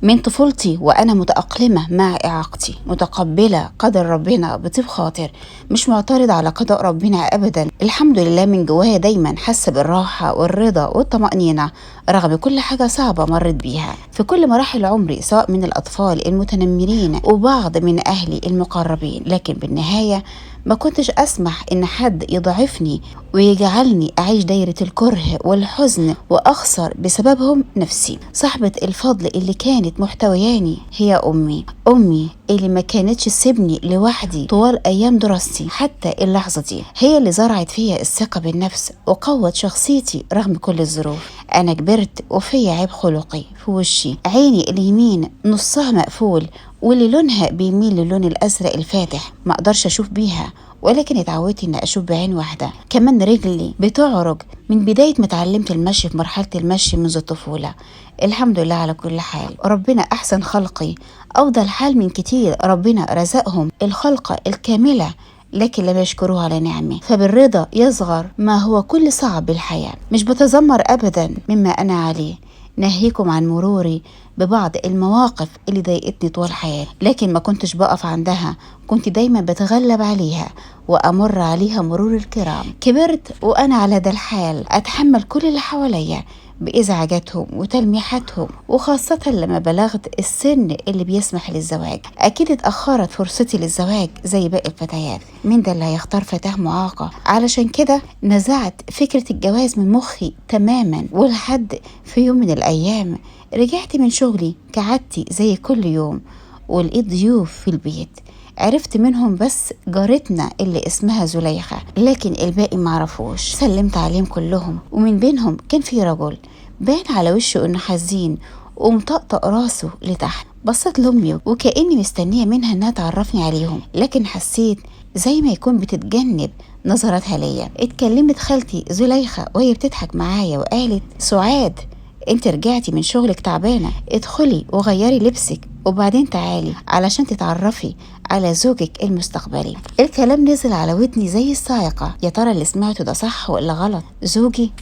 من طفولتي وأنا متأقلمة مع إعاقتي، متقبلة قدر ربنا بطيب خاطر، مش معترضة على قضاء ربنا أبدا. الحمد لله من جوايا دايما حاسة بالراحة والرضا والطمأنينة رغم كل حاجة صعبة مرت بيها في كل مراحل عمري، سواء من الأطفال المتنمرين وبعض من أهلي المقربين. لكن بالنهاية ما كنتش أسمح إن حد يضعفني ويجعلني أعيش دايرة الكره والحزن وأخسر بسببهم نفسي. صاحبة الفضل اللي كانت محتوياني هي أمي، أمي اللي ما كانتش تسيبني لوحدي طوال أيام دراستي حتى اللحظة دي. هي اللي زرعت فيها الثقة بالنفس وقوت شخصيتي رغم كل الظروف. أنا كبرت وفي عيب خلقي في وشي، عيني اليمين نصها مقفول واللي لونها بيميل للون الأزرق الفاتح، ما أقدرش أشوف بيها، ولكن اتعودت إن أشوف بعين واحدة. كمان رجلي بتعرج من بداية ما اتعلمت المشي في مرحلة المشي منذ الطفولة. الحمد لله على كل حال، ربنا أحسن خلقي، أفضل حال من كتير ربنا رزقهم الخلقة الكاملة لكن لم يشكروه على نعمه. فبالرضا يصغر ما هو كل صعب بالحياة. مش بتذمر أبدا مما أنا عليه، ناهيكم عن مروري ببعض المواقف اللي ضايقتني طول حياتي، لكن ما كنتش بقف عندها، كنت دايما بتغلب عليها وأمر عليها مرور الكرام. كبرت وأنا على ده الحال، أتحمل كل اللي حواليا بإزعاجاتهم وتلميحاتهم، وخاصة لما بلغت السن اللي بيسمح للزواج. أكيد اتأخرت فرصتي للزواج زي باقي الفتيات، مين ده اللي هيختار فتاة معاقة؟ علشان كده نزعت فكرة الجواز من مخي تماما. ولحد في يوم من الأيام رجعت من شغلي كعادتي زي كل يوم، ولقيت ضيوف في البيت، عرفت منهم بس جارتنا اللي اسمها زليخة، لكن الباقي معرفوش. سلمت عليهم كلهم، ومن بينهم كان في رجل بان على وشه انه حزين ومطقطق راسه لتحت. بصيت لأمي وكأني مستنية منها انها تعرفني عليهم، لكن حسيت زي ما يكون بتتجنب نظراتها ليا. اتكلمت خالتي زليخة وهي بتضحك معايا وقالت: سعاد، انت رجعتي من شغلك تعبانة، ادخلي وغيري لبسك وبعدين تعالي علشان تتعرفي على زوجك المستقبلي. الكلام نزل على ودني زي الصاعقة، يا ترى اللي سمعته ده صح ولا غلط؟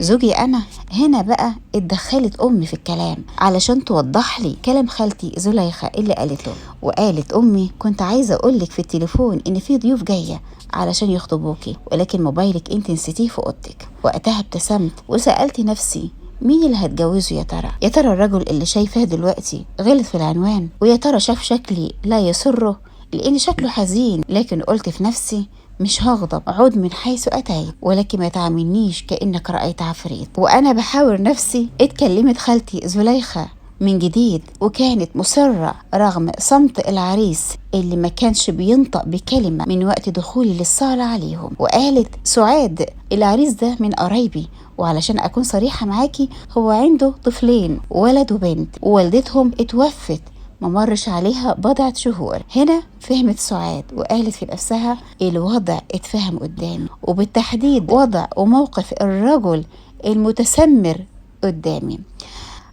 زوجي أنا؟ هنا بقى اتدخلت أمي في الكلام علشان توضح لي كلام خالتي زليخة اللي قالته. وقالت أمي: كنت عايزة أقولك في التليفون إن في ضيوف جاية علشان يخطبوكي، ولكن موبايلك انت نسيتيه في أوضتك. وقتها ابتسمت وسألت نفسي: مين اللي هتجوزه يا ترى؟ يا ترى الرجل اللي شايفاه دلوقتي غلط في العنوان؟ ويا ترى شاف شكلي لا يسره لأن شكله حزين؟ لكن قلت في نفسي: مش هغضب، عود من حيث أتيت، ولكن ما تعاملنيش كأنك رأيت عفريت. وأنا بحاور نفسي اتكلمت خالتي زليخة من جديد، وكانت مصرة رغم صمت العريس اللي ما كانش بينطق بكلمة من وقت دخولي للصالة عليهم. وقالت: سعاد، العريس ده من قرايبي، وعلشان أكون صريحة معاكي هو عنده طفلين، ولد وبنت، ووالدتهم اتوفت ما مرش عليها بضعة شهور. هنا فهمت سعاد وقالت في نفسها: الوضع اتفهم قدامي، وبالتحديد وضع وموقف الرجل المتسمر قدامي.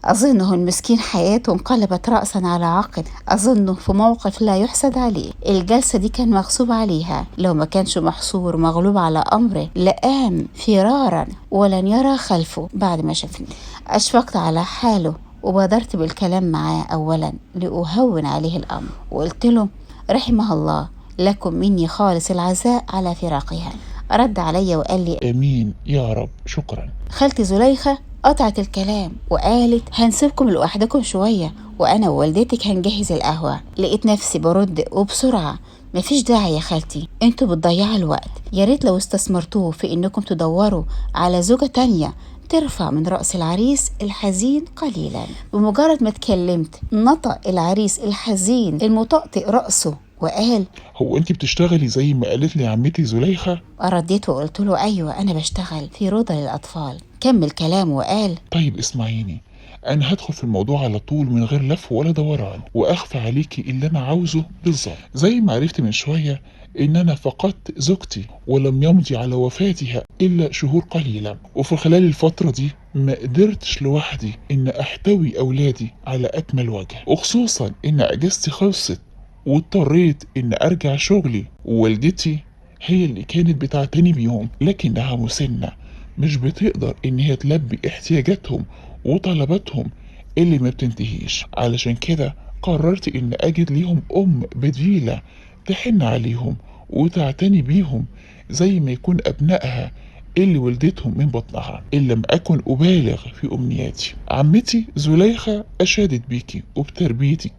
أظنه المسكين حياته انقلبت رأسا على عقب، أظنه في موقف لا يحسد عليه. الجلسة دي كان مغصوب عليها، لو ما كانش محصور مغلوب على أمره لقام فرارا ولن يرى خلفه بعد ما شافني. أشفقت على حاله وبادرت بالكلام معاه أولا لأهون عليه الأمر، وقلت له: رحمها الله، لكم مني خالص العزاء على فراقها. رد علي وقال لي: آمين يا رب، شكرا. خالتي زليخة قطعت الكلام وقالت: هنسيبكم لوحدكم شوية وأنا ووالدتك هنجهز القهوة. لقيت نفسي برد وبسرعة: مفيش داعي يا خالتي، انتوا بتضيعوا الوقت، يا ريت لو استثمرتوه في انكم تدوروا على زوجة تانية ترفع من رأس العريس الحزين قليلا. بمجرد ما اتكلمت نطق العريس الحزين المطأطئ رأسه وقال: هو انت بتشتغلي زي ما قالت لي عمتي زليخة؟ رديت وقلت له: ايوه انا بشتغل في روضة للأطفال. كمل كلامه وقال: طيب اسمعيني، انا هدخل في الموضوع على طول من غير لف ولا دوران، واخفى عليكي اللي انا عاوزه بالظبط. زي ما عرفت من شوية ان انا فقدت زوجتي ولم يمضي على وفاتها الا شهور قليلة، وفي خلال الفترة دي ما قدرتش لوحدي ان احتوي اولادي على اكمل وجه، وخصوصا ان اجازتي خلصت واضطريت ان ارجع شغلي، ووالدتي هي اللي كانت بتعتني بيهم، لكنها مسنة مش بتقدر ان هي تلبي احتياجاتهم وطلباتهم اللي ما بتنتهيش. علشان كده قررت إن أجد ليهم أم بديلة تحن عليهم وتعتني بيهم زي ما يكون أبنائها اللي ولدتهم من بطنها، إن لم أكن أبالغ في أمنياتي. عمتي زليخة أشادت بيكي وبتربيتك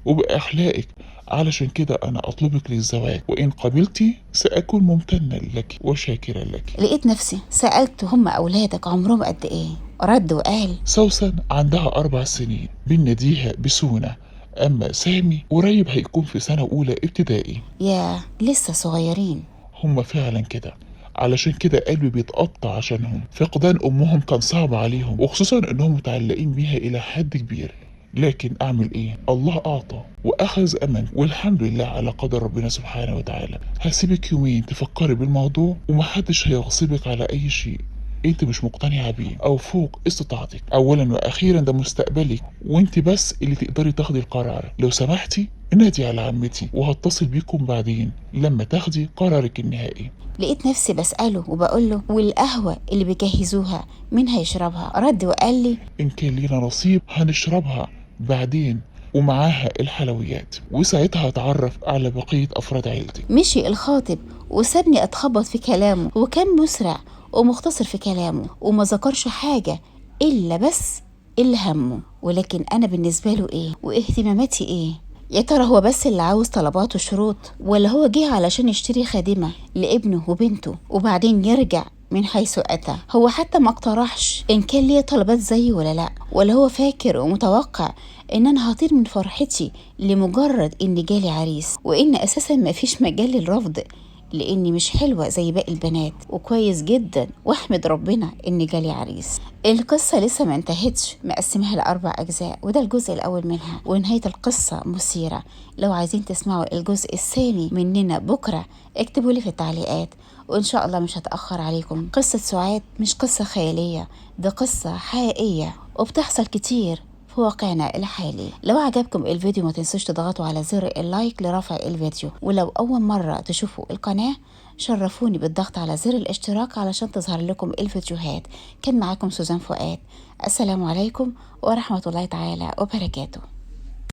وبأخلاقك، علشان كده أنا أطلبك للزواج، وإن قبلتي سأكون ممتنا لك وشاكرا لك. لقيت نفسي سألت هم أولادك عمرهم قد إيه؟ رد وقال سوسن عندها 4 سنين، بناديها بسونة، أما سامي قريب هيكون في سنة أولى ابتدائي. يا لسه صغيرين. هم فعلا كده، علشان كده قلبي بيتقطع عشانهم. فقدان أمهم كان صعب عليهم، وخصوصا إنهم متعلقين بيها إلى حد كبير. لكن أعمل إيه؟ الله أعطى وأخذ أمن، والحمد لله على قدر ربنا سبحانه وتعالى. هسيبك يومين تفكري بالموضوع، ومحدش هيغصبك على أي شيء انت مش مقتنعة بيه او فوق استطاعتك. اولا واخيرا ده مستقبلك، وانت بس اللي تقدري تاخدي القرار. لو سمحتي نادي على عمتي، وهتصل بيكم بعدين لما تاخدي قرارك النهائي. لقيت نفسي بسأله وبقوله والقهوة اللي بيجهزوها مين هيشربها؟ رد وقال لي ان كان لينا نصيب هنشربها بعدين ومعاها الحلويات، وساعتها هتعرف على بقية أفراد عيلتك. مشي الخاطب وسابني أتخبط في كلامه، وكان مسرع ومختصر في كلامه وما ذكرش حاجة إلا بس اللي همه. ولكن أنا بالنسبة له إيه واهتماماتي إيه؟ يا ترى هو بس اللي عاوز طلبات وشروط، ولا هو جه علشان يشتري خادمة لابنه وبنته وبعدين يرجع من حيث أتى؟ هو حتى ما اقترحش إن كان ليه طلبات زيه ولا لأ، ولا هو فاكر ومتوقع إن أنا هطير من فرحتي لمجرد إن جالي عريس، وإن أساسا ما فيش مجال للرفض لإني مش حلوة زي باقي البنات، وكويس جدا واحمد ربنا إن جالي عريس. القصة لسه ما انتهتش، مقسمها ل4 أجزاء، وده الجزء الأول منها، ونهاية القصة مثيرة. لو عايزين تسمعوا الجزء الثاني مننا بكرة اكتبوا لي في التعليقات، وإن شاء الله مش هتأخر عليكم. قصة سعاد مش قصة خيالية، ده قصة حقيقية وبتحصل كتير في واقعنا الحالي. لو عجبكم الفيديو ما تنسوش تضغطوا على زر اللايك لرفع الفيديو، ولو أول مرة تشوفوا القناة شرفوني بالضغط على زر الاشتراك علشان تظهر لكم الفيديوهات. كان معاكم سوزان فؤاد، السلام عليكم ورحمة الله تعالى وبركاته.